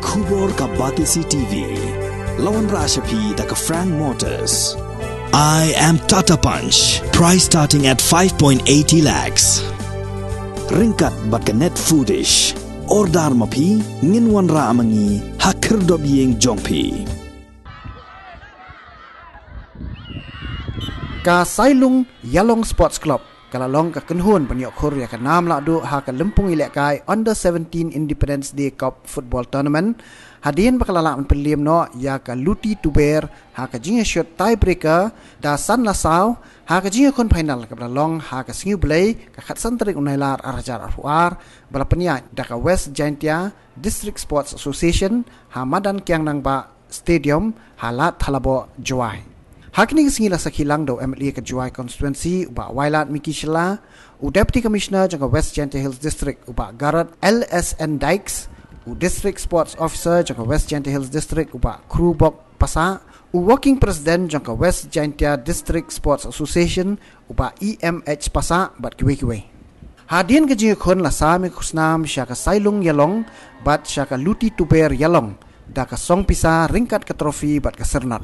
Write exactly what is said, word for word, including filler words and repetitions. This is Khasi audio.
Khubor ka Batesi T V. La wanrah sha phi da ka Frank Motors. I am Tata Punch. Price starting at five point eighty lakhs. Ryngkat bad ka Net Foodish. Order ma phi, ngin wanrah ma ngi ha khyrdop ïing jong phi. Ka Sailung Ïalong Sports Club ka la long ka kynhun ban ïoh khur ïa ka nam lahduh ha ka lympung ïalehkai Under seventeen Independence Day Cup Football Tournament, hadien ba ka la lah ban pynliem noh ïa ka Luti Tuber ha ka jingïashut tiebreaker da san la saw ha ka jingïakhun final kaba la long ha ka sngi U Blei ka khatsan tarik u Nailar ar hajar arphew ar, ba la pynïaid da ka West Jaintia District Sports Association ha madan Kiang Nangbah Stadium ha Lad Thalaboh, Jowai. Ha kane ka sngi la sakhi lang da u M L A ka Jowai Constituency u Bah Wailadmiki Shylla, u Deputy Commissioner jong ka West Jaintia Hills District u Bah Garod L S N Dykes, u District Sports Officer jong ka West Jaintia Hills District u Bah Krubok Passah, u Working President jong ka West Jaintia District Sports Association u Bah E M H Passah bad kiwei kiwei. Hadien ka jingïakhun la sam ïa ka khusnam sha ka Sailung Ïalong bad sha ka Luti Tuber Ïalong da ka song pisa ryngkat ka trophy bad ka syrnot.